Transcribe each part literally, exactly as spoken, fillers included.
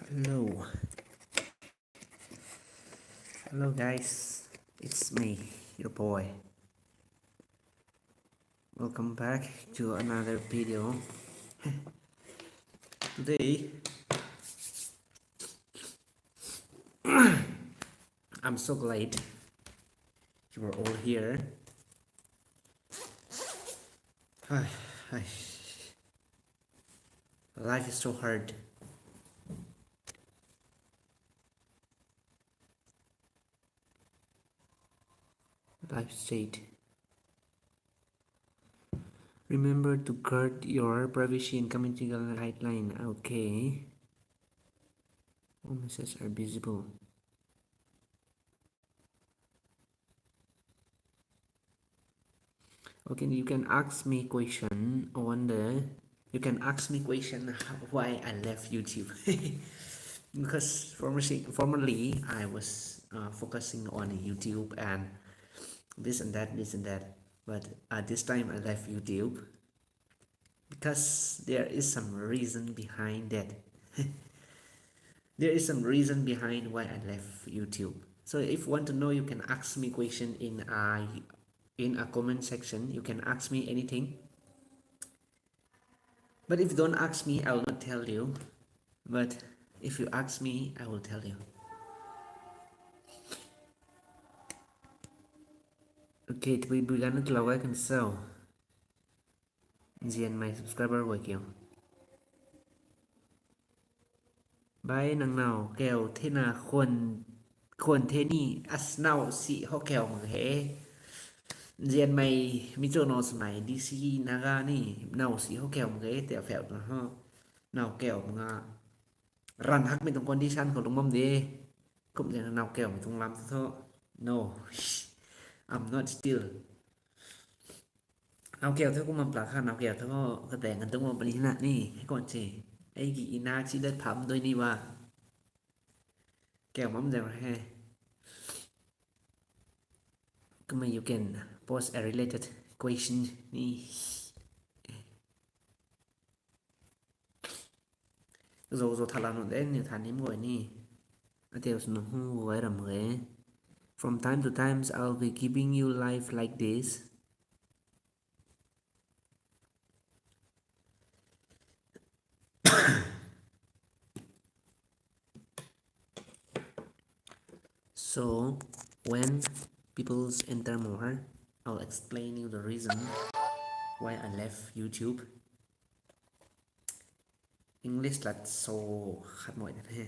Hello. Hello guys, it's me, your boy. Welcome back to another video. Today, I'm so glad you are all here. Hi, hi. Life is so hard. Life said, remember to guard your privacy and community guideline. Okay. All messages are visible. Okay, you can ask me question on the, you can ask me question why I left YouTube. Because formerly, formerly I was uh, focusing on YouTube and this and that, this and that. But uh, this time I left YouTube because there is some reason behind that. There is some reason behind why I left YouTube. So if you want to know, you can ask me question in a in a comment section. You can ask me anything. But if you don't ask me, I will not tell you. But if you ask me, I will tell you. Okay, tabui bui ganv na talou gay kan so. Nzianmei subscriber guay kiu. Bai nang now kau the na khwan, khwan the ni as now si ho kau mak he. Nzianmei mi cho now swmei D C Naga ni now si ho kau mak he, te pheu na ho. Now kau mak nga. Ran hakmei tuang condition khou lung bam de. Kum zang now kau mei tuang lam thu tho. No, I'm not still. Now kau thu kum bam pla kha, now kau thu kata ngan tuang bam puni na ni, hei kon se. Ei ki ina si dat pham doi ni ba. Kau bam zang he. Kumna you can post a related question ni. Zo zo thala nu de ni tha nim guay ni. Ate us nu hu guay ram ge. From time to times, I'll be giving you life like this. So when people's enter more, I'll explain you the reason why I left YouTube. English lat so khat moi dan he.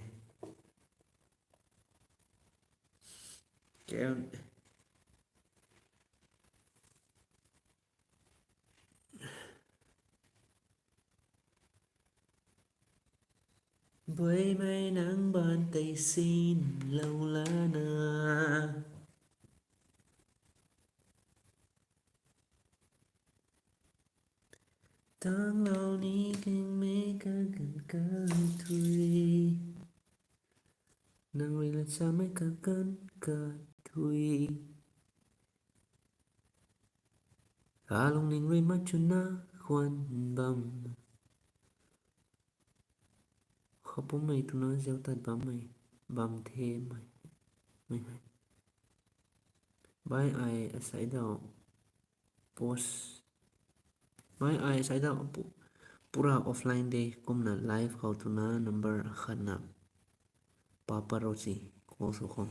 Kau Buaimei nang ban tei sin lou lana. Tang lou ni keng mei kagan kathui. Nang rui la samei kagan kathui. Kalungning rui ma chuna khwan bam. Khapumei tuna ziau tat bammei bam the mei. Mei hei. Bai ai asai dau post. Bai ai asai dau pu-, pura offline de kumna live khou tuna number khatna. Papa Rosi, kho so kho.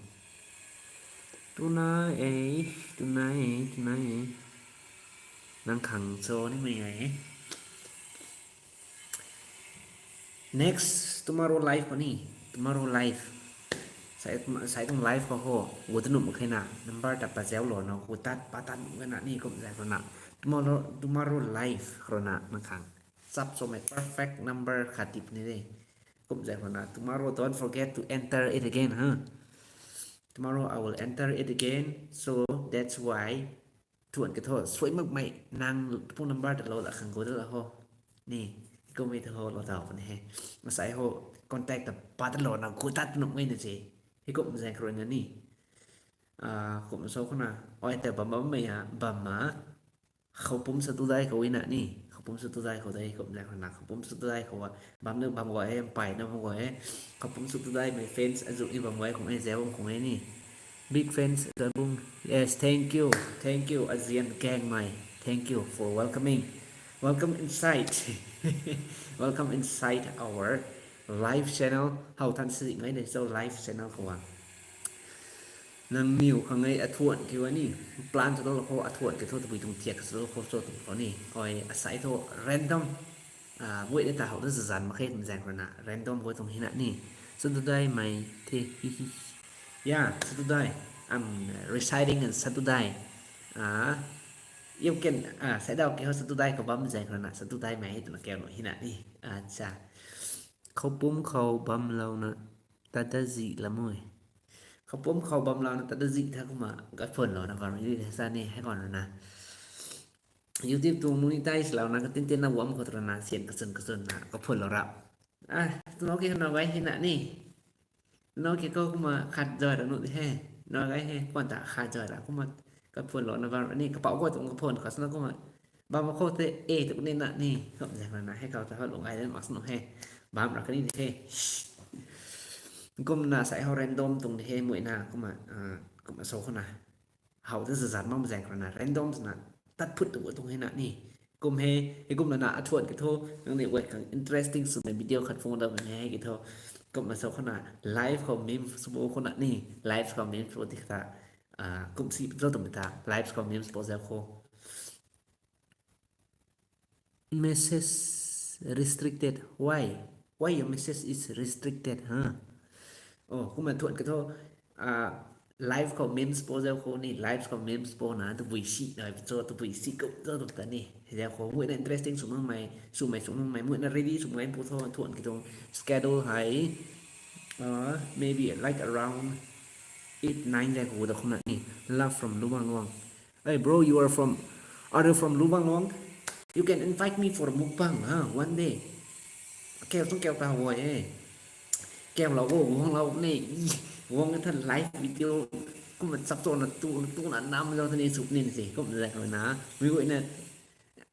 Tuna e, tuna e, tuna e. Nang khang cho ni mei e. Next, tomorrow live puni, tomorrow live. Sai tuang live khou ho, gu ta nuh mak khe na, number ta pazauc lou na, gu tat, pa tat nuh khe na ni, kum zaeng khou na. Tomorrow, tomorrow live khou na, nang khang. Chap cho mei perfect number khat tip ni de. Kum zaeng khou na, tomorrow don't forget to enter it again, huh? Tomorrow I will enter it again, so that's why thuan ke tho, suai makmei nang phone number ta lou la khang gu da la ho. Ni, kummei ta ho lou daw puni he. Masai ho contact ta pa ta lou na gu tat nuh mei na se. Hei kum zaeng khou na ni. Ah, kum so khou na, oi ta bam bam mei ha, bam ma. Khoupum Satudai khou na ni. Khoupum Satudai khou dei kum zaeng khou na. Khoupum Satudai khou a. Bam na bam guay e, mpai na bam guay e. Khoupum Satudai mei fans azu ni bam guay khou e, zau bam khou e ni. Big fans, Zabung. Yes, thank you. Thank you, Azian Gangmei. Thank you for welcoming. Welcome inside. Welcome inside our live channel. How tan si mai de so live channel khou a. Nang niw khang e athuan kiu a ni. Plan sa lou khou athuan ke tho tabui tuang thiak sa lou khou cho tuang khou ni. Oi, asai tho random. Ah, bui ni ta how da zazan mak khe kum zaeng khou na. Random gu tuang hina ni. Satudai mei the. Hi hi. Yeah, Satudai. I'm residing in Satudai. Ah, you can, ah, sai daw ke ho Satudai khou bam zaeng khou na. Satudai mei hei twna kau nuh hina ni. Acha. Khoupum khou bam lou na. Tada zi lam ui. Khoupum khou bam lou na tada zi tha kumna, kat phun lou na bam ri sa ni, hei khou na. YouTube tuang monetize lou na, katin tin na guam khou tw na, sian kachun kachun na, kat phun lou ra. Ah, twna ke na gay hina ni. Twna ke khou kumna, khat zay ra nuh di he. Na gay he, kuan ta khat zay ra kumna, kat phun lou na bam ni, kapau guay tuang kat phun khou sw na kumna. Bam khou te, e, tu ni na ni, kum zaeng na, hei khou ta ho lung ai den mak sw nuh he. Bam ra kani di he. Kumna sai ho random tuang di he, mui na, kumna, ah, kumna so khou na. How ta zazan mak zaeng khou na, random na, tat phut tu tuang hei na ni. Kum he, hei kumna na, athuan ke tho, nang ni guay khang interesting swmei video khat phung da bam he, hei ke tho. Kumna so khou na, live khou meme sw bo khou na ni, live khou meme sw bo di kata, ah, kum si zo tuang ta, live khou meme sw bo zau khou. Message restricted. Why? Why your message is restricted, huh? Oh, kumna thuan ke tho, ah, live khou memes po zau khou ni, live khou memes po na, tabui si, na, cho, tabui si kum zau tum ta ni. Zau khou, mui na interesting sw makmei, swmei sw makmei, mui na ready sw makmei po tho, thuan ke tho, schedule hei, uh, maybe like around eight, nine zau khou da khou na ni. Love from Lubang Luang. Hey bro, you are from, are you from Lubang Luang? You can invite me for mukbang, huh? One day. Kau tuang kau ta guay e. Kau lou o, guang lou ne. Guang than live video. Kumna chap cho na tu, tu na nam zau than ni suk nin si. Kumna zau na. Mi guay na.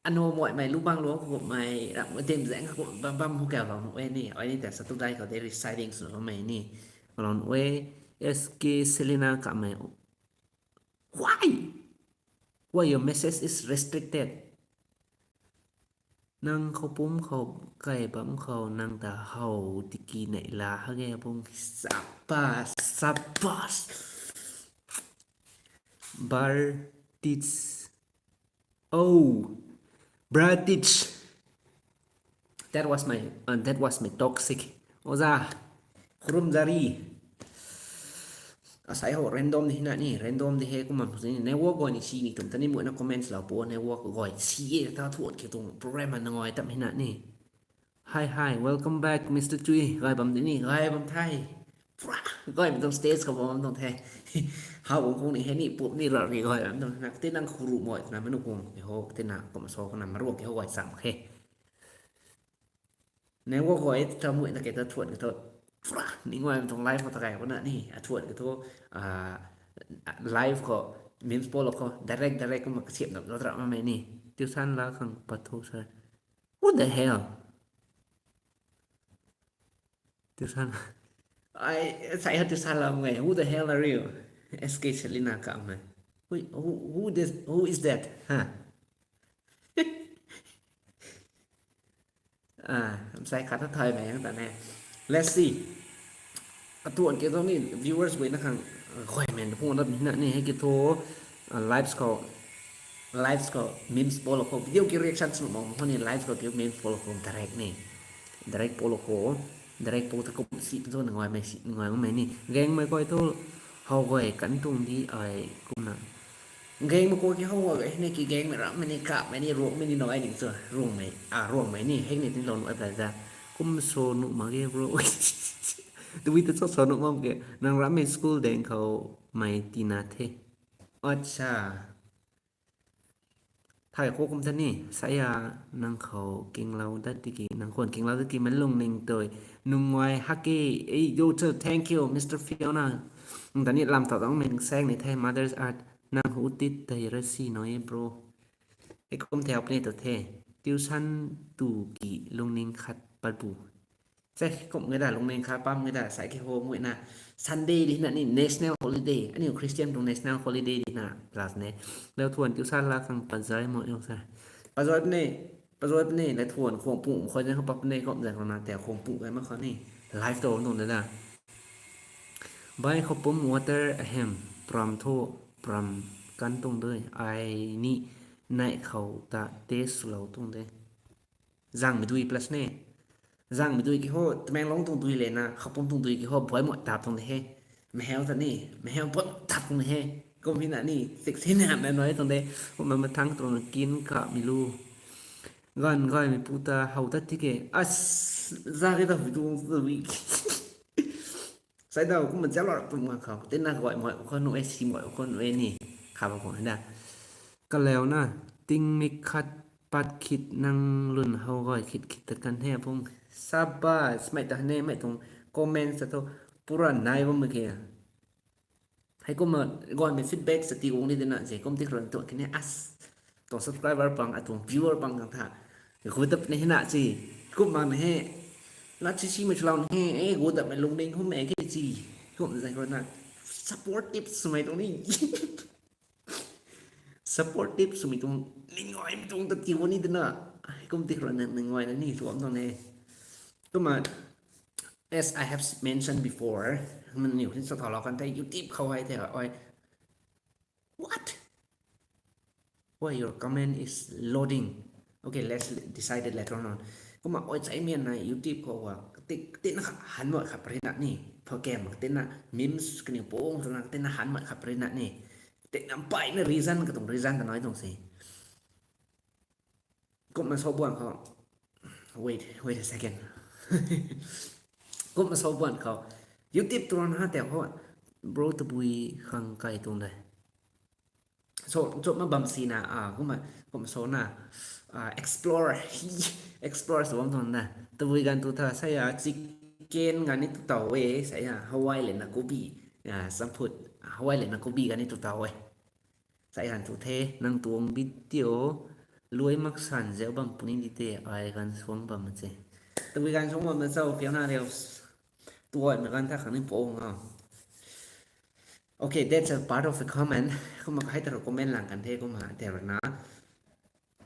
Ano moi mei Lubang Luang khou mei. Ram tim zaeng khou bam bam khou kau lou nu e ni. Ai ni ta Satudai khou de residing sw lou mei ni. Lou nu e. S K Selena ka mei. Why? Why your message is restricted? Nang Khoupum khou kai bam khou nang ta how tiki nei la ha ge bung sapa, sapa. Bar teach. Oh, Bratich. That was my, uh, that was my toxic. Oza, Khurumzari. Asai ho random di hina ni, random di he kumna ni network guay ni si ni tum tani mui na comments lou po network guay si e ta thuan ke tuang program na ngai tam hina ni. Hi, hi, welcome back, Mister Chui. Gay bam di ni, gay bam thai. Pura, gay bam tuang stage khou bam tuang the. How kung ni he ni, pup ni ra ri gay bam tuang na, kati nang khuru moi, na manu kung ke ho, kati na, kum so, na maruak ke ho gay sam khe. Network khou e ta mui na ke ta thuan ke tho. Pura, ni ngai tuang live khou ta kai ko na ni, a thuan ke tho, ah, live khou, memes po lou khou, direct, direct kumna kasiam na lou tra ma mei ni. Tuition la khang pathu sir. What the hell? Tuition. I, sai ha tuition la mei. Who the hell are you? S K Selina ka mei. Who, who, who this, who is that? Huh? Ah, sai khat ta thai mei ta ne. Let's see. A tuan ke tho ni viewers guay na khang, uh, koi men phone dap hina ni he ke tho, uh, lives khou, lives khou memes po lou khou video ki reaction sw mo ni lives khou ki memes po lou khou direct ni. Direct po lou khou, direct po ta kum si tu nungai mei si nungai mei ni. Gangmei koi tu how gay kan tuang di ai kumna. Gangmei koi ki how gay ni ki gangmei ram mei ni kap mei ni ruak mei ni nau ai ning chu ruang mei a ruang mei ni heng ni tin lou nu ai play da. Kum so nu ma ge bro. Tui ta cho so nu ma ge nang ram mei school deng khou mei tina the. Acha. Thai khou kum ta ni, saya nang khou kinglou dat tiki, nang khwan kinglou dat tiki, man lungning tui, nungai hake, ei, yo, cho, thank you, Mister Fiona. Nang ta ni lam tau tang mei sang ni the, Mother's Earth, nang hu tit tei ra si no e, bro. Ei kum the, apni to the, tuition tu ki lungning khat pat bu. Che, kum nge da, lungning kha pam nge da, sai ki ho nge na. Sunday di na ni national holiday, aniu Christian tuang national holiday di na, plus ne. Leu thuan kiu sa la khang pazai mo yong sa. Pazoi ne, pazoi ne, leu thuan khong pung khoi zang pap ne, kum zang na, te khong pung zang ma khou ni. Live to nung da da. Bai khou pum water ahem, pram tho, pram kan tung dui, ai ni nai khou ta taste lou tung de. Zangmei dui plus ne. Zangmei dui ki ho, Tamenglong tuang dui le na, Khapum tuang dui ki ho, buai mo tap tuang de he. Maheu ta ni, maheu buai mo tap tuang de he. Kum hi na ni, six hi na na noi tuang de. Kum ma mathang tuang kin ka mi lu. Gan gai mi pu ta hau ta tike. As, za ke ta hui tuang dui. Sai dau kum ma zalor tum ma khou. Tin na goi mo khou nu e, si mo khou nu e ni. Kha ba khou na. Kaleu na, ting mi khat pat khit nang lun hou gay khit khit ta kan he pung. Sabas, mei ta ne, mei tuang comment sa tu pura nai bam ke. Hei kum ma, gwan mei feedback sa ti ung ni de na, je kum ti khron tu kine as. Tuang subscriber pang, a tuang viewer pang kang tha. Gu tap ne he na chi. Kum ma ne he. Na chi si ma chlau ne he, e gu tap mei lung ding hum e ke chi. Kum zai khron na. Supportive sumei tuang ni. Supportive sumei tuang, ning ngoi mi tuang ta tiu ni de na. Kum ti khron na, ning ngoi na ni tuam tuang ne. Kum ma, as I have mentioned before, man niu hin sa thau lau kan the, YouTube khou hai the, oi. What? Why your comment is loading? Okay, let's decide it later on. Kum ma, oi, chai mian na YouTube khou wa, tik, tik na kha, han mo kha pari na ni. Pho kem, tik na memes kaniu pung, tik na, tik na han mo kha pari na ni. Tik na pai na reason, ka tuang reason ta noi tuang si. Kum ma so buan khou. Wait, wait a second. Kum ma so buan khou. YouTube tuang ha te ho. Bro tabui khang kai tuang de. So, so ma bam si na, a, kum ma, kum so na, a, explore, explore so bam tuang na. Tabui gan tu tha, saya chicken gan ni tu tau e, saya hawai le na kobi, a, samphut, hawai le na kobi gan ni tu tau e. Sai han tu the, nang tuang video luai mak san zeu bam puni di te, ai gan suang bam ma che. Tabui gan suang bam na chau, piang na reu. Tuai ma gan tha khang ni pung a. Okay, that's a part of the comment. Kum ma hai ta rou comment lang kan the, kum ma te rou na.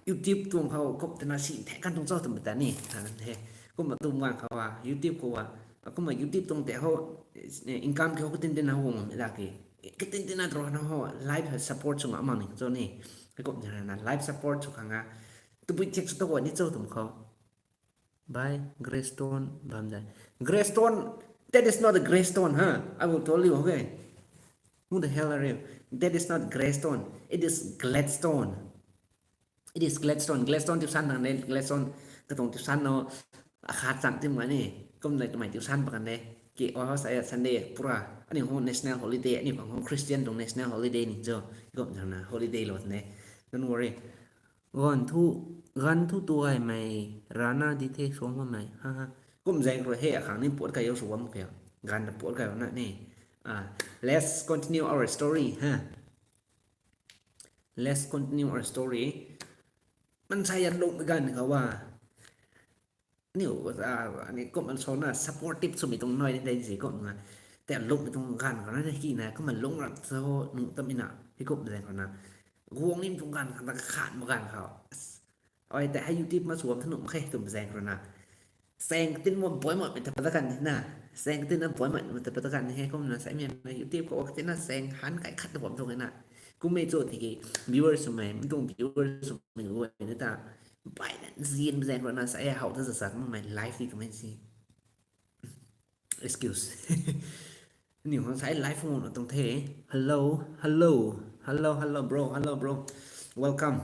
YouTube tuang khou kum tina si the kan tuang chau tum ta ni, kan the. Kum ma tum gan khou a, YouTube khou a, kum ma YouTube tuang te ho, eh, income ki ho katin tin na ho ma mi la ki. Katin tin na rou na ho, live support sung a mang ni cho ni. Kum tina na live support sung khang a. Tu bui check su ta ho ni chau tum khou. By Greystone bam zai. Greystone, that is not a Greystone, huh? I will tell you, okay? Who the hell are you? That is not Greystone. It is Gladstone. It is Gladstone. Gladstone tuition tang de, Gladstone ka tuang tuition no, a khat chang tim ga ni. Kum na kamei tuition pa kan de. Ki, oh, saya Sunday pura. Ani ho national holiday, ani ho Christian tuang national holiday ni cho. Kum na holiday lo ne. Don't worry. Gan thu, gan thu tuai mei, rana di the suang bam mei. Ha, ha. Kum zai khou he, a khang ni puat kai yo su bam khe. Gan ta puat kai na ni. Ah, let's continue our story, ha. Let's continue our story. Man sa yan lung gan khou a. Niu, ah, ni kum an so na supportive sumei tuang noi ni dai si kum na. Te lung mi tuang gan khou na ki na, kum an lung ram so nu tam ina, hi kum zai khou na. Guang ni tuang gan khou na khan ma gan khou. Oi, te hai YouTube ma suam thanu ma khe tum zai khou na. Seng tin mo boi mo mi ta pata kan ni na. Seng tin na boi mo mi ta pata kan ni he kum na, sai mi na YouTube khou tin na seng han kai khat ta bom tuang na. Kum mei cho tiki viewers sumei, mi tuang viewers sumei guay ni ta. Bai na zin zai khou na, sai hau ta sa sa kum mei live ni kum mei si. Excuse. Ni hon sai live phone tuang the. Hello, hello, hello, hello bro, hello bro. Welcome.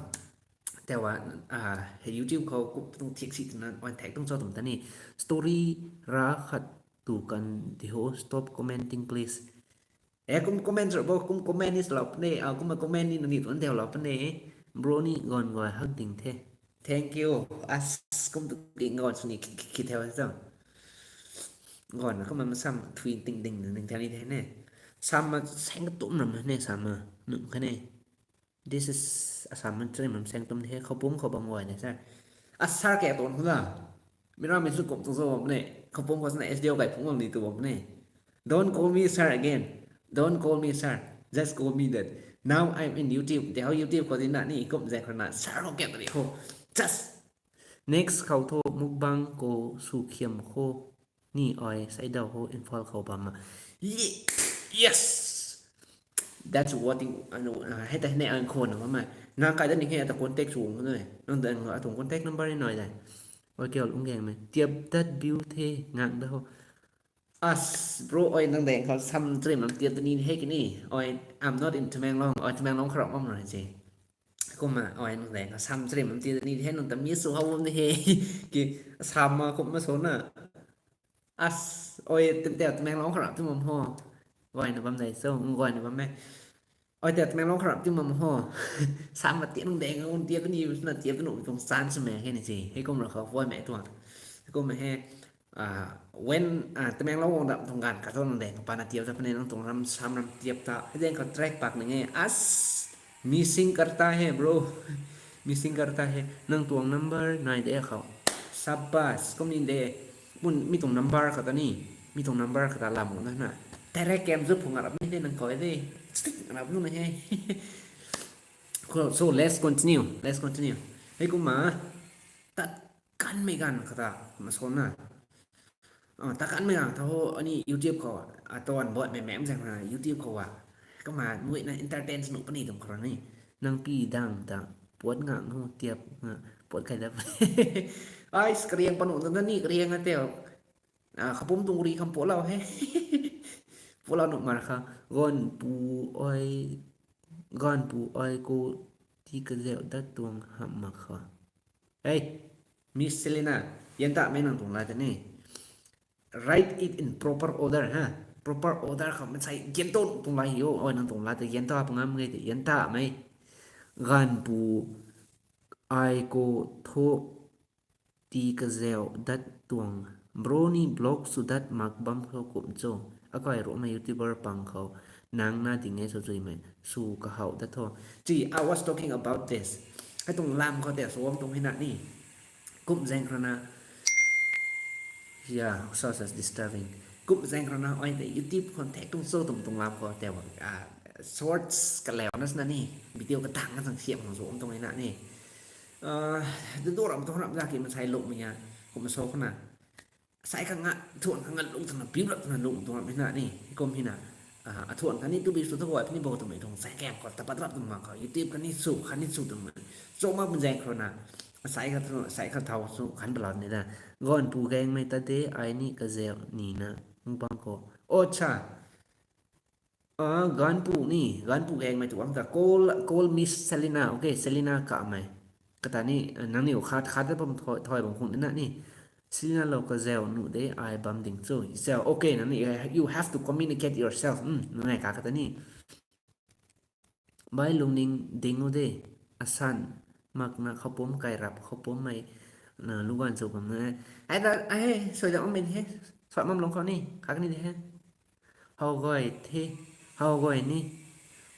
Tewa, ah, YouTube khou kup tuang thiak si tuna on thak tuang cho tum tani. Story ra khat tu kan di ho, stop commenting please. Eh, kum comment ra bo, kum comment ni lau pne, ah, kum comment ni nani tuan theu lau pne. Bro ni gon goi hak ding the. Thank you. As kum tu ki gon suni ki, ki, ki theu sa. Gon na kum masam thui ting ding ding theu ni the ne. Sam ma seng tum ram ne, sam ma num kha ne. This is a sam ma trim ram seng tum the, khou pum khou bam goi ne sir. A sir ke ton khu la. Mira mi su kum tu zo ne. Khou pum khou sna S D O kai phung ni tu ne. Don't call me sir again. Don't call me sir. Just call me that. Now I'm in YouTube. They how YouTube khou di na ni kum zai khou na sir ho ke tari ho. Just next khou tho mukbang khou su khiam khou ni ai sai dau ho Imphal khou bam ma. Ye-, yes. That's what thing, ano, ah, hei ta hei ne ang khou na bam ma. Nang kai da ni hei ata contact su ngai. Nang da ata contact number ni nai da. Oi, kial ung gang me. Tiap dat biu the ngang da ho. As, bro, oi, nang deng khou sam trim lam tiap tani hei kini. Oi, I'm not in Tamenglong. Oi, Tamenglong kharap mam rai che. Kumna, oi, nang deng khou sam trim lam tiap tani hei nang ta miss su hau bam ni hei. Ki, sam ma kumna so na. As, oi, tim tiap Tamenglong kharap tim mam ho. Goi na bam dai so, goi na bam me. Oi, tiap Tamenglong kharap tim mam ho. Sam ma tiap nang deng khou tiap tani, na tiap tanu tuang chance me hei ni che. Hei kum ra khou, voi me tuang. Hei kum he, ah, when, ah, Tamenglong wang dam tuang gan ka tuang nang deng, pa na tiap ta pune nang tuang ram, sam ram tiap ta. Hei deng khou track pak nang e, as, missing karta hai, bro. Missing karta hai. Nang tuang number nai de khou. Shabash, kum ni de. Pun mi tuang number khou ta ni. Mi tuang number khou ta lam na na. Direct cam zu phung arap ni de nang koi de. Stick arap nu na he. Cool. So let's continue. Let's continue. Hei kumna. Tat kan mei gan khou ta. Ma so na. Ah, ta kan mei gan tho ani YouTube khou. Atuan bot mei mem zang na YouTube khou wa. Kumna mui na entertain snu pani tum khou ni. Nang pi dang ta. Puat nga ngu tiap nga. Puat kai da. Ai, kariang panu na ni kariang a teo. Ah, khapum tuang ri kham pualau he. Pualau nu mar kha. Gon pu oi, gon pu oi ko ti kazeu dat tuang ham mak kha. Hey, Miss Selena, yan ta mei nang tuang la te ni. Write it in proper order, ha. Proper order khou masai yan to tuang la hi o. Oi, nang tuang la te yan ta pa ngam ngai te yan ta mei. Gan pu ai ko tho ti kazeu dat tuang. Bro ni block su dat mak bam khou kum cho. Akai ruhna YouTuber pang khou nang na ding e so chui mei. Su kahau dat tho. Chi, I was talking about this. Hei tuang lam khou te so wang tuang hina ni. Kum zeng khou na. Yeah, so, so disturbing. Kum zeng khou na, oi te YouTube contact tuang so tuang tuang lam khou te, ah, shorts ka leu na sna ni. Video ka tang na sang siam khang so wang tuang hina ni. Ah, du du ram tuang ram za ki masai luk mei ya. Kum so khou na. Sai khang nga, thuan khang nga lung tana, piu rap tana lung tuang rap hina ni, kum hina. Ah, a thuan kani tu bi su tu goi puni bo tu mei tuang, sai kem khou, tapat rap tu ma khou, YouTube kani su, kani su tu mei. So ma bun zeng khou na, sai kha thu, sai kha thau su, khan bala ni da. Gon pu gang mei ta de, ai ni kazeu ni na, bang khou. Oh, cha. Ah, gan pu ni, gan pu gang mei tu ang ta. Call, call Miss Selena. Okay, Selena ka mei. Kata ni, ah, nang ni u khat, khat da bam thoi, thoi bam khung na ni. Selena lo kazeu nu de, ai bam ding chu. Zeu, okay, nang ni, eh, you have to communicate yourself. Hmm, nang ngai ka kata ni. Bai lungning ding u de, asan, mak na khapum kai rap, khapum mei, na lugan chu bam na. Ai da, ai, soi da ong min he, soi mam long khou ni, kak ni de he. How goi the, how goi ni,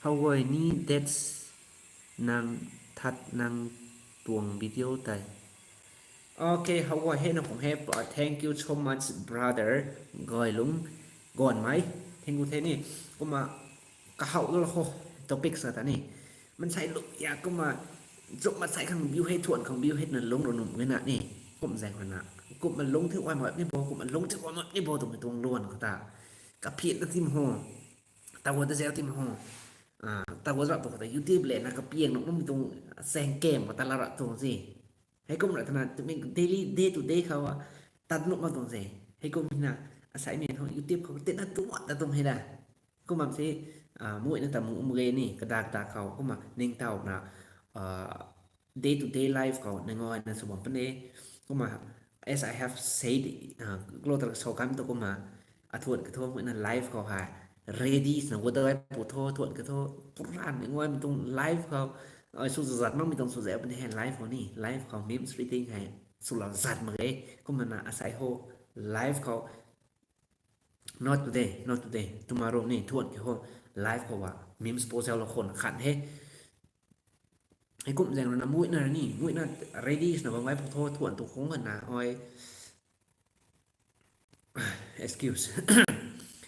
how goi ni, that's nang that nang tuang video tai. Okay, how goi he na kung he, uh, thank you so much, brother. Goi lung, gon mai, thank you the ni. Kumna, kahau lo ho, topic sa ta ni. Mansai luk ya kumna, zuk mansai khang view he, thuan khang view he na lung ro num gui na ni. Kum zeng khou na. Kumna lung thiu ai map ni bo, kumna lung thiu ai map ni bo, tum tuang luan khou ta. Kaphian na tim ho. Tago ta zeu tim ho. Ah, tago zau tu khou ta YouTube le na kapiang nung mum tuang seng kem khou ta la ra tuang si. Hei kum ra thana, tu mei daily, day to day khou a, tat nuh mak tuang se. Hei kum hina, Asei mi thu YouTube khou tina tuang ta tuang hei da. Kumna si, muina ta mu um ge ni, kada kada khou, kumna ningtowna, day to day life khou ningayna sw bam puni. Kumna, as I have said, klo ta sw kam tu kumna, athuan kathu muina life khou hei ready swna gua dai pu tho, thuan kathu, puran ningay mi tuang life khou, ai sw zat makmei tuang sw zat puni hei life khou ni, life khou memes reading hei swlou zat mak ge. Kumna na asei ho life khou not today, not today, tomorrow ni thuan ki ho life khou a memes post lou khou na khan he. Hei kum zaeng rui na muina ni, muina ready swna bam gai pu tho, thuan tu khung na, oi, excuse.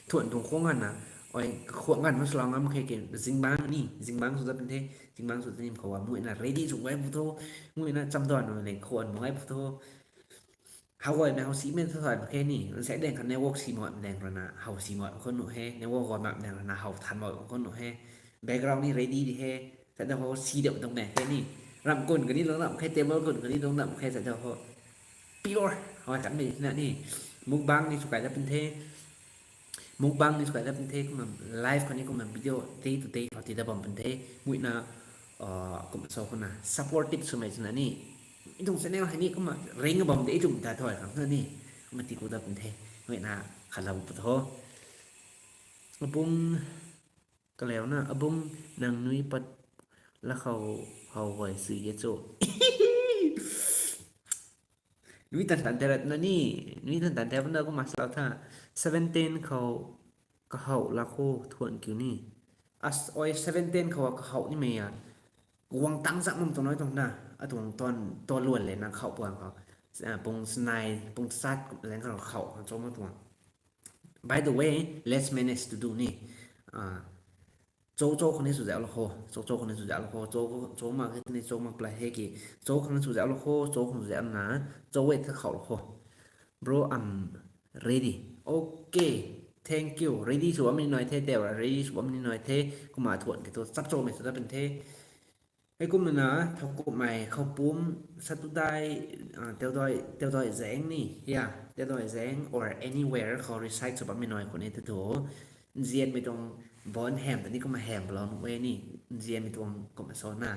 Thuan tuang khung na, oi, kakhuak nganv ma swlou ngam khe ki, zingbangc ni, zingbangc sw dat pun the, zingbangc sw dat ni khou a, muina ready sw gai pu tho, muina chamdan na le khuan mak gai pu tho. How guay mei how simei thu thay mak khe ni, nsa daeng kha network si mak daeng rui na how si mak khou nuh he, network guay mak daeng rui na how than mak khou nuh he, background ni ready di he, sa da ho si dap tuang mei khe ni, ramh kun kani lung ramh khe, table kun kani lung ramh khe, sa da ho pure how kanmei na ni, mukbang ni sw kai dat pun the, mukbang ni sw kai dat pun the, kumna live khou ni kumna video day to day khou ti dat bam pun the, muina, kumna sw khou na supportive swmei swna ni, mi tuang channel hei ni kumna ring bam de tuang ta thay khang na ni, kumna ti ku dat pun the, muina khalou pu tho. Abung, kaleuna abung, nang nui pat la khou, how guay sui e cho. Nui tan tan the rat na ni, nui tan tan the pun da kumna swlou tha, seventeen khou kahow la khou thuan kiu ni. As oi seventeen khou kahow nimei a, guang tang zak mam tuang nai tuang na, atuang tuan, tuan luan le na khow puan khou, pung snai, pung sat kum zaeng khou khow cho ma tuang. By the way, let's manage to do ni. Cho cho khou ni sw zau lou kho, cho cho khou ni sw zau lou kho, cho cho mak khe ni cho mak play he ki, cho khang sw zau lou kho, cho khang sw zau na, cho e tha khow lou kho. Bro, I'm ready. Okay, thank you. Ready sw bammei nai the, tei ready sw bammei nai the, kumna thuan ki thu chap chomei sw dat pun the. Hei kumna na, thowkumhmei khou pum, satudai, teudai, teudai zaeng ni, ya, teudai zaeng or anywhere khou reside sw bammei nai khou ni ta thu, nzianmei tuang bon ham ta ni kumna ham palou nuh e ni, nzianmei tuang kumna sw na,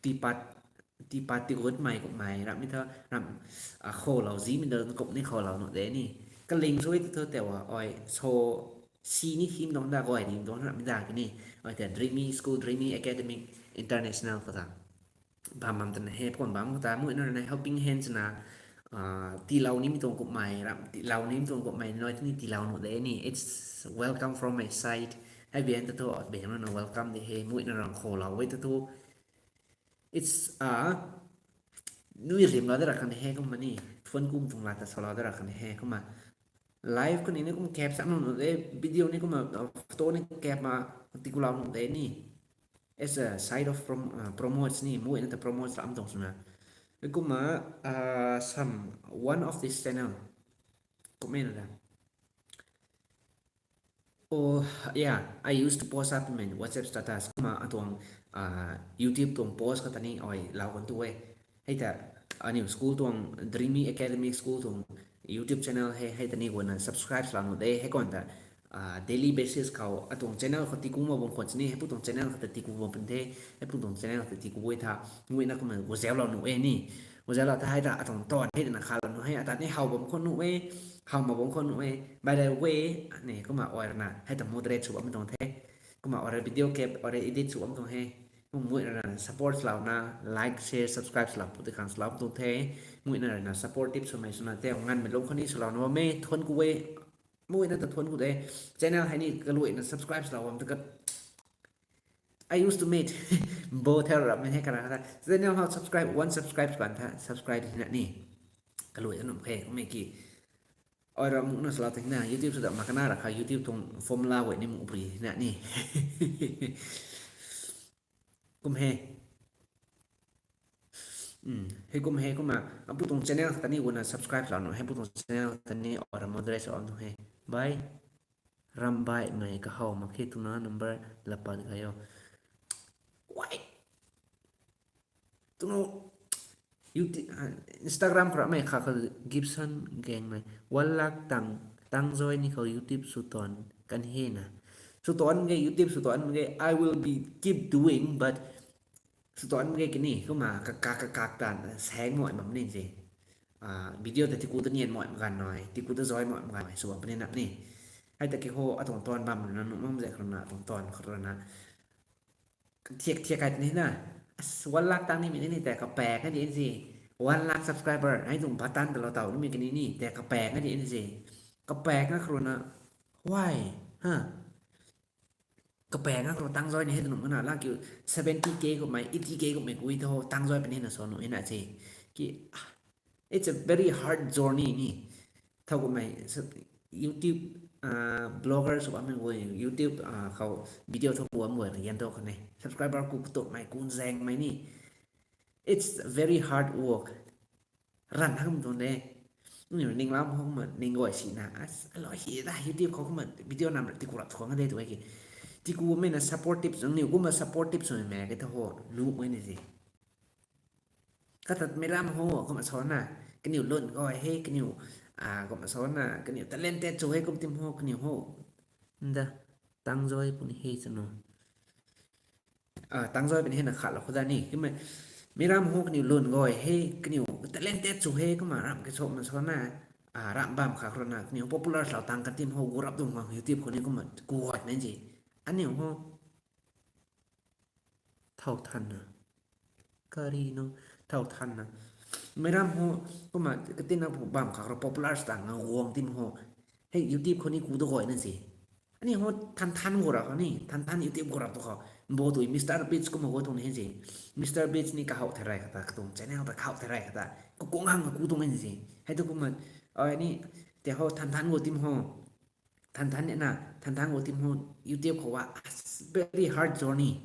tipat, tipat tigutmei kummei, ramhmei tha, ram, khoulou zimei ta kum ni khoulou nuh de ni. Kaling sw e ta thu tei a, oi, so, si ni him tuang da, guay ni tuang ramhmei da ki ni. Oi ta Dreamy School, Dreamy Academy International khou ta bam bam twna he, pwan bam khou ta, muina rui na helping hands na, tiilou nimei tuang kummei, ram tiilou nimei tuang kummei, nai ta ni tiilou nuh de ni. It's welcome from my side. Hei bian ta thu, bian rui na welcome de he, muina rang khoulou e ta thu. It's a, nui rimlou da ra khang he kumna ni, phone kum tuang la ta salou da ra khang he kumna. Live khou ni ni kum cap sam nuh de, video ni kumna, photo ni cap ma, ti kulou nuh de ni. As a side of prom-, promotes ni, muina ta promotes lam tuang swna. Kumna, some, one of this channel, kumna na da. Oh, yeah, I used to post up in my WhatsApp status. Kumna atuang, YouTube tuang post khou ta ni ai lou kan tu e. Hei ta, aniu school tuang Dreamy Academy School tuang YouTube channel hei, hei ta ni guayna subscribe swlou nuh de, hei kuan ta, daily basis khou atuang channel khou tiku mak bam khwan sini, hei pu tuang channel khou ta tiku bam pun the, hei pu tuang channel khou ta tiku e tha, muina kumna gua zauclou nuh e ni. Gua zauclou ta hei ta atuang tuan hei ta na khalou nuh he, ata ni how bam khwan nuh e, how mak bam khwan nuh e. By the way, ni kumna ai rui na hei ta moderate sw bam tuang the. Kumna ai rui video cap, ai rui edit sw bam tuang he. Kum muina rui na support swlouna, like, share, subscribe swlou pu tei khang swlou tuang the. Muina rui na supportive swmei swna tei nganvmei lung khou ni swlou na bam e, thuan ku e. Muina ta thuan ku de. Channel hei ni kaluaina subscribe swlou bam ta ka I used to meet bo thau ramei hei kana kha ta. Channel hou subscribe, one subscribe sw kan tha, subscribe hina ni. Kaluai ta num khe, kummei ki. Ai ra mukna swlou ta hina, YouTube sw da mak kana ra kha, YouTube tuang formula guay ni muk pui hina ni. Kum he. Hei kum he kumna, apu tuang channel khou ta ni guayna subscribe swlou nuh, hei pu tuang channel khou ta ni ai ra moderate swlou nuh he. Bye. Rambaihmei kahow mak khe twna number lapat khayo. Wai. Twna YouTube, Instagram khou ramei kha kha Gibson Gangmei. One lakh tang Tangzoi ni khou YouTube sw tuan kan he na. Sw tuan ge, YouTube sw tuan ge, I will be keep doing, but sw tuan ge kini, kumna kakak kakak tan, saeng moi bam ni se. Video ta tiku ta nian moi magan noi, tiku ta zoi moi magan noi, sw bam puni na ni. Hei ta ki ho, atuang tuan bam na, nuh mam zek runa, atuang tuan khou runa. Thiak thiak kai ni na. As, one lakh tang ni mi ni tei kapaeng a di se. One lakh subscriber, hei tuang button ta lou taw ni mi kini ni, tei kapaeng a di se. Kapaeng a khou runa, why? Ha? Kapaeng a khou Tangzoi ni hei ta nuh na, lak kiu seventy K kummei, eighty K kummei kui tho, Tangzoi puni na so nuh na se. Ki, ah, it's a very hard journey ni. Thowkumhmei YouTube, blogger sw bammei guay, YouTube khou video thowku bam guay na yan thu kha ne. Subscriber ku katumhmei, ku zaengmei ni. It's very hard work. Ranv hak tuang de. Aniu ninglam hou kumna ning guay sina, as, alou hi da, YouTube khou kumna video nam tiku rap thuang de tu ki. Tikumei na supportive, aniu kumna supportive swmei ke tho ho, nuhmei ni se. Katat meiram ho, kumna sa na, kaniw lun guay he, kaniw, kumna sa na, kaniw talented sw he, kum tim ho, kaniw ho. Nda, Tangzoi puni he chanu. Tangzoi puni he na khat lou khou da ni. Kumna, meiram ho kaniw lun guay he, kaniw talented sw he, kumna ramh ke sw na sa na, ramh bam kha khou runa, kaniw popular lou tang kan tim ho, gu rap dum khang YouTube khou ni kumna, ku guay na ji. Aniu ho. Thow thanna. Kari no, thow thanna. Meiram ho, kumna katina bam kha khou popular sw tang na guang tim ho. Hei YouTube khou ni ku da guay na se. Ani ho than than gu rap khou ni, than than YouTube gu rap tu khou. Mbo tui Mister Beast kumna gu tuang ni he se. Mister Beast ni kahow the rey khata, katuang channel ta kahow the rey khata. Kakung hang ku tuang ni se. Hei tu kumna, ai ni, tei ho than than gu tim ho. Than than na, than than gu tim ho YouTube khou a, very hard journey.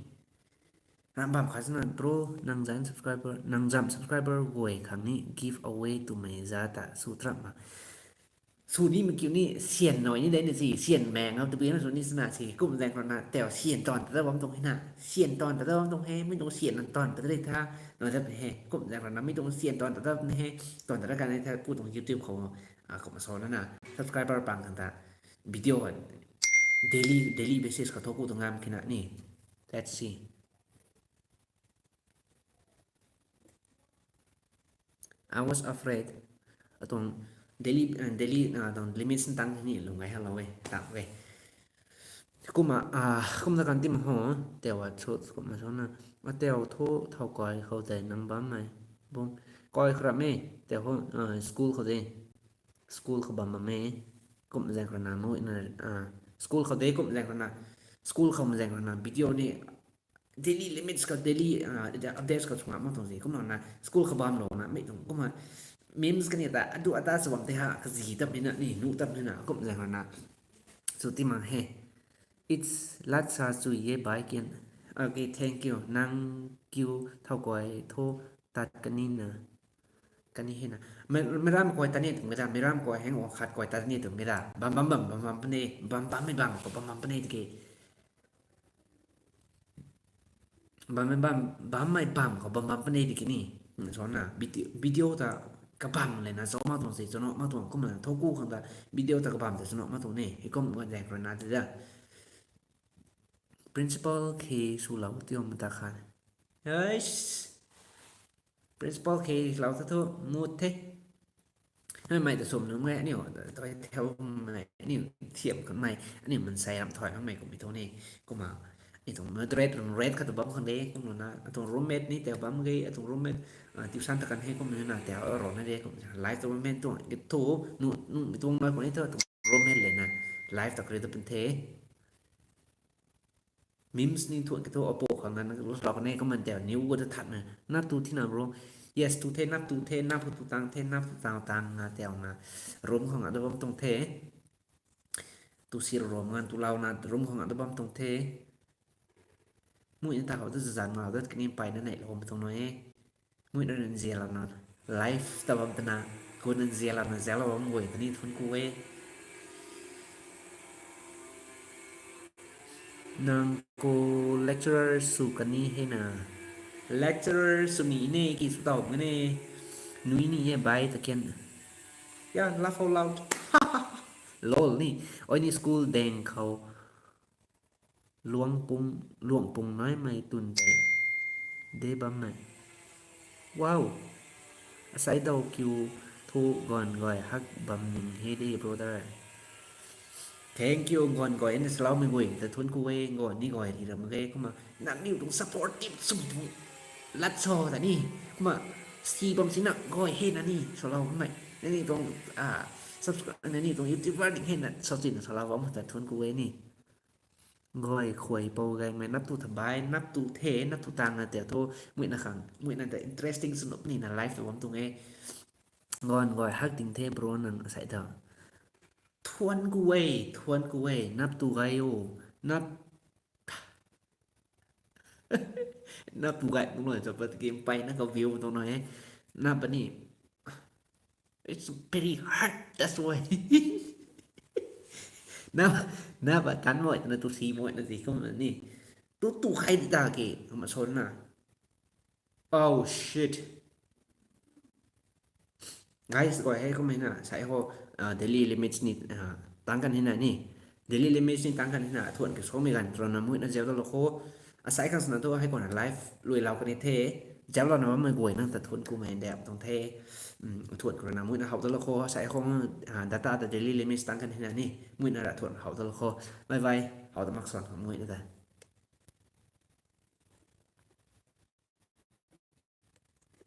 Ramh bam khat na bro, nang zam subscriber, nang zam subscriber guay khang ni giveaway twmei za ta sw tram ma. Sw ni ma kiu ni syan noi ni de na si, syan meng ngam tabui na sw ni sina si, kum zaeng khou na tei syan tawn ta da bam tuang he na, syan tawn ta da bam tuang he, mi tuang syan na tawn ta da tha, na zat he, kum zaeng khou na mi tuang syan tawn ta da he, tawn ta da kan tha ku tuang YouTube khou, kumna sa na na, subscriber pang khang ta, video daily, daily basis khou tho ku tuang ngam kina ni. Let's see. I was afraid. Atuang daily, daily, atuang limit sin tang ni lung gai halou e, tang e. Kumna, kumna kan tim ho, tei a thu, kumna sa na, atei thu thow kai khou tei nang bammei. Bung, kai khou rap e, tei ho, school khou de. School khou bam bam e. Kum zaeng khou na, school khou de kum zaeng khou na. School khou zaeng khou na, video ni daily limits khou, daily updates khou sw ngam mak tuang se. Kumna na, school khou bamlou na, mei tuang kumna, memes kani ta, adu ata sw bam tei ha, kazi tam ni na, ni nuh tam ni na, kum zaeng khou na. Sw ti mak he. It's lat sa sw ye bai kian. Okay, thank you. Nang kiu thow kai thu tat kani na. Kani he na. Meiram kai tat ni tuang mei da, meiram kai heng o khat kai tat ni tuang mei da. Bam bam bam bam bam puni, bam bammei bam khou bam bam puni tiki. Bammei bam, bammei bam khou bam bam puni tiki ni. Sa na, video ta kabam le na, sa mak tuang se, sa na mak tuang, kumna thow ku khang ta, video ta kabam ta, sa na mak tuang ni, hei kum guan zaeng khou na ti da. Principal khe swlou tio mata khan. Principal khe lou ta thu mut the. Hei mei ta swm nunc e, aniu, tei theu mei, aniu, thiam khang mei, aniu mansei ram thai khang mei kummei thu ni, kumna, atuang moderate, run rate khat tu bam khang de, kumna na, atuang roommate ni tei bam ge, atuang roommate, tuition ta kan he kumna na, tei ro na de, kumna, live ta roommate tuang, ki thu, nu, nu, mi tuang nai khou ni thu, atuang roommate le na, live ta kari ta pun the. Memes ni thu, ki thu apo khang na, na, lou kane kumna tei, new gu ta that na, nap tu thina bro. Yes, tu the, nap tu the, nap tu tang the, nap tu tang tang na tei na, room khang ata bam tuang the. Tu sir room ngan tu lou na, room khang ata bam tuang the. Mui ni ta khou tu zazan ngau dat kani pai na nei lou bam tuang no e. Mui na nzianlou na, life ta bam tana, ku na nzianlou na, nzianlou bam guay kani thun ku e. Nang khou lecturer sw kani he na. Lecturer sw ni ne, ki sw taw nge ne. Nui ni e bai ta kian. Yeah, laugh out loud. Lol ni, oi ni school daeng khou luang pung, luang pung naimei tun tei de bammei. Wow, asai dau kiu thu gaanv guay hak bam ning he de brother. Thank you, gaanv guay na saloumei guay ta thuanc ku e, gaanv ni guay ri ram ge, kumna nangniw tuang supportive sw tuang lat sa ta ni, kumna si bam sina guay hei na ni salou kummei, nangniw tuang, ah, subscribe, nangniw tuang YouTuber ding hei na sa china salou bam ta thuanc ku e ni. Guay khuay pou gaymei nap tu thabai, nap tu the, nap tu tang na tei thu, muina khang, muina ta interesting sw nuh ni na life tu bam tuang e. Gaanv guay hak ting the bro nang asai ta. Thuanc ku e, thuanc ku e, nap tu gay o, nap, nap tu gay tuang na, chapa game pay na ka view tuang na e. Nap ni, it's very hard, that's why. Na, nap tan moi na tu si moi na ti kum na ni. Tu tu khai di ta ke, kumna son na. Oh shit. Guys, guay hei kumna na, sai ho, ah, daily limits ni, ah, tang kan hina ni. Daily limits ni tang kan hina, thuanc ke somei ganv rana muina zau da lo kho. Asai khang swna thu hei kumna life lui lau kan ni the. Zau lana bammei guay nang ta thuanc kumei dap tuang the. Um, thuanc ke rana muina how da lo kho. Sai ho, ah, data ta daily limits tang kan hina ni. Muina ra thuanc how da lo kho. Bye bye. How da mak son muina ta.